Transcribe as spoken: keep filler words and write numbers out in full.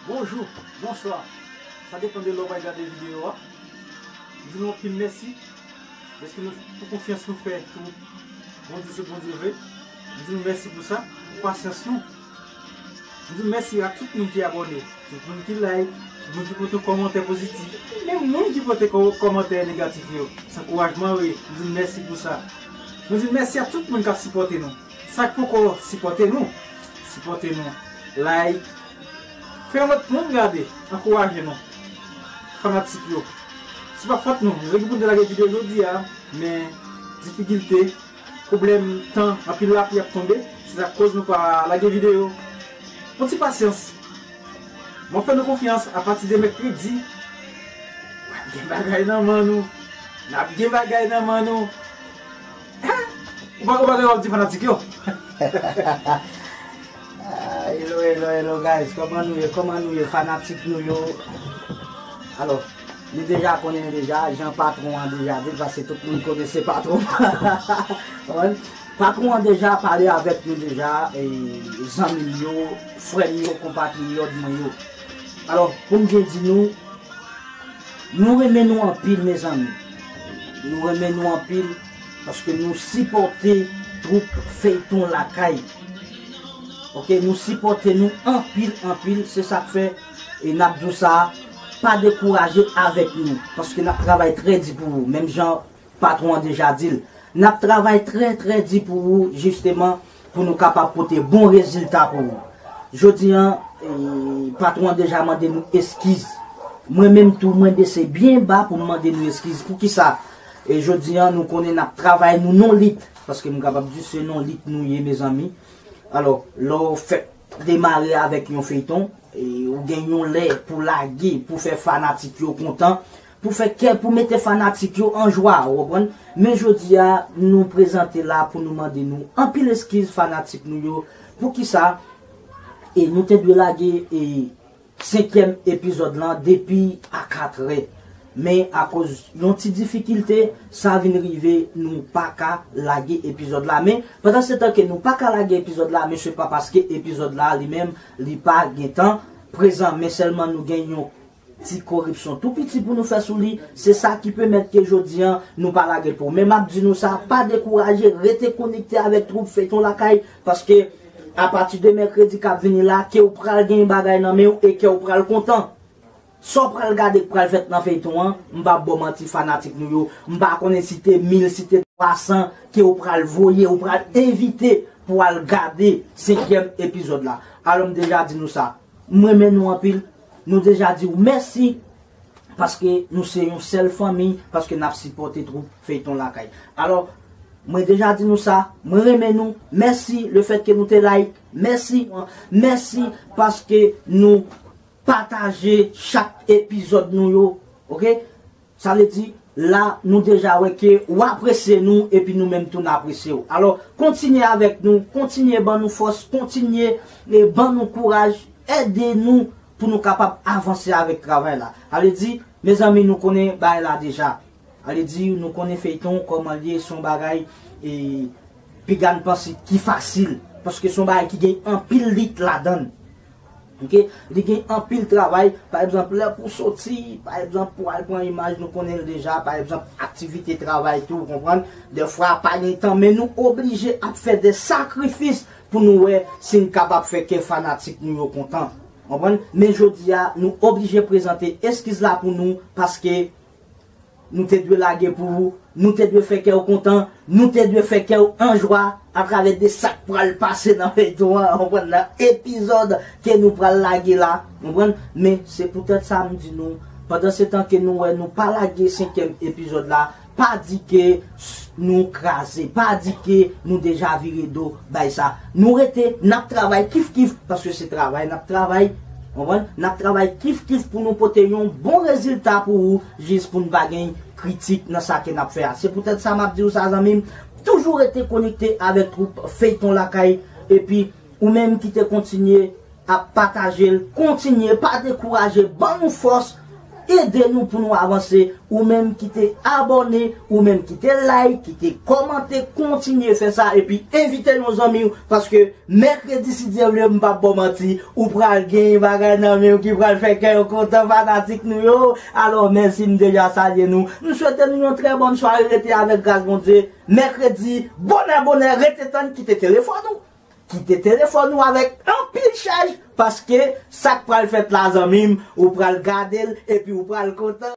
Bonjou, bonswa. Sa depann de lè w pral gade videyo a. M di nou anpil mèsi. Dèske nou, pou konfyans nou fè tou Bondye se Bondye vre. M di nou mèsi pou sa, pou pasyans nou. M di mèsi a tout moun ki abòne, tout moun ki like, tout moun ki pote kòmantè pozitif, menm moun ki pote kò- kòmantè negatif yo. Se ankourajman yo ye. M di mèsi pou sa. M di mèsi a tout moun k ap sipòte nou. Sa k poko sipòte nou, sipòte nou. Like, fè yon lòt moun gade, ankouraje nou. Fanatik yo, se pa fòt nou, nou gen pou nou te lage videyo jodi a, men difikilte, pwoblèm tan, anpil lapli ap tonbe, se sa k koz nou pa lage videyo. Yon ti pasyans. Mwen fè nou konfyans, apati de mèkredi, w ap gen bagay nan men nou. N ap gen bagay nan men nou. Ou pa, ou pa gen w ap di fanatik yo. Ah, hello, hello, hello, guys. Kòman nou ye? Kòman nou ye, fanatik nou yo? Alò, nou deja konnen deja, jan patwon an deja di l, paske tout moun konnen se patwon. Konprann? Patwon an deja pale avèk nou deja, e, zanmi m yo, frè m yo, konpatriyòt mwen yo. Alò, pou m byen di nou, nou renmen nou anpil, mezanmi. Nou renmen nou anpil, paske nou sipòte twoup Feyton Lakay. Oke, nou sipòte nou anpil, anpil, se sa k fè, e n ap di w sa, pa dekouraje avèk nou, paske n ap travay trè di pou ou, menm jan patwon an deja di l. N ap travay trè, trè di pou ou, jisteman, pou nou kapab pote bon rezilta pou ou. Jodi an, e, patwon an deja mande nou eskiz. Mwen menm tou, mwen bese byen ba pou m mande nou eskiz. Poukisa? E jodi an, nou konnen n ap travay, nou nan lit. Paske m kapab di se nan lit nou ye, mezanmi. Alò, lè w fèk demare avèk yon feyton, e, ou gen yon lè pou lage, pou fè fanatik yo kontan, pou fè kè, pou mete fanatik yo an jwa, ou konprann? Men jodi a, nou prezante la pou nou mande nou anpil eskiz fanatik nou yo. Poukisa? E nou te dwe lage, e, senkyèm epizòd lan depi a katrè. Men akoz yon ti difikilte, sa vin rive, nou pa ka lage epizòd la. Men pandan se tan ke nou pa ka lage epizòd la, men se pa paske epizòd la li menm, li pa gentan prezan, men sèlman nou gen yon ti korepsyon tou piti pou nou fè sou li. Se sa ki pèmèt ke jodi an, nou pa lage l pou ou. Men m ap di nou sa, pa dekouraje, rete konekte avèk twoup Feyton Lakay, paske apati de mèkredi k ap vini la, ke w pral gen bagay nan men w e ke w pral kontan. Sa w pral gade k pral fèt nan feyton an, m p ap ba w manti fanatik nou yo, m pa konnen si te mil, si te twa san, ke w pral voye, w pral envite pou al gade senkyèm epizòd la. Alò m deja di nou sa, m renmen nou anpil, nou deja di w mèsi, paske nou se yon sèl fanmi, paske n ap sipòte twoup Feyton Lakay. Alò, mwen deja di nou sa, mwen renmen nou, mèsi lefètke nou te like, mèsi, mèsi paske nou pataje chak epizòd nou yo, oke? Sa vle di, la, nou deja wè ke w apresye nou, epi nou menm tou n apresye w. Alò, kontinye avèk nou, kontinye ban nou fòs, kontinye, e, ban nou kouraj, ede nou pou nou kapab avanse avèk travay la. Sa vle di, mezanmi, nou konnen bagay la deja. Sa vle di, nou konnen feyton, kòman l ye, se yon bagay, e, piga n panse ki fasil. Paske se yon bagay ki gen anpil lit ladan l. Oke? Li gen anpil travay. Pa egzanp, lè pou soti, pa egzanp, pou al pran imaj, nou konnen l deja. Pa egzanp, aktivite travay tou, ou konprann? Dèfwa, pa gen tan, men nou oblije ap fè de sakrifis pou nou wè si n kapab fè kè fanatik nou yo kontan. Konprann? Men jodi a, nou oblije prezante eskiz la pou nou, paske nou te dwe lage pou ou, nou te dwe fè kè w kontan, nou te dwe fè kè w an jwa atravè de sa k pral pase nan feyton an, konprann, nan epizòd ke nou pral lage la, konprann? Men se poutèt sa m di nou, pandan se tan ke nou wè nou pa lage senkyèm epizòd la, pa di ke s- nou kraze, pa di ke nou deja vire do bay sa. Nou rete, n ap travay kif kif, paske se travay n ap travay. Konprann? N ap travay kif kif pou nou pote yon bon rezilta pou ou, jis pou n pa gen kritik nan sa ke n ap fè a. Se poutèt sa m ap di w sa, zanmi m. Toujou rete konekte avèk twoup Feyton Lakay. Epi, ou menm ki te kontinye ap pataje l, kontinye, pa dekouraje, ban nou fòs. ede nou pou nou avanse. Ou menm ki te abòne, ou menm ki te like, ki te kòmante, kontinye fè sa epi envite yon zanmi w, paske mèkredi, si Dye vle, m p ap ba w manti, ou pral gen bagay nan men w ki pral fè kè yo kontan, fanatik nou yo. Alò, mèsi, m deja salye nou. M swete nou yon trè bòn sware, rete avèk gras Bondye. Mèkredi, bonè, bonè, rete tann, kite telefòn ou. Kite telefòn ou avèk anpil chaj, paske sa k pral fèt la, zanmi m, ou pral gade l, epi ou pral kontan.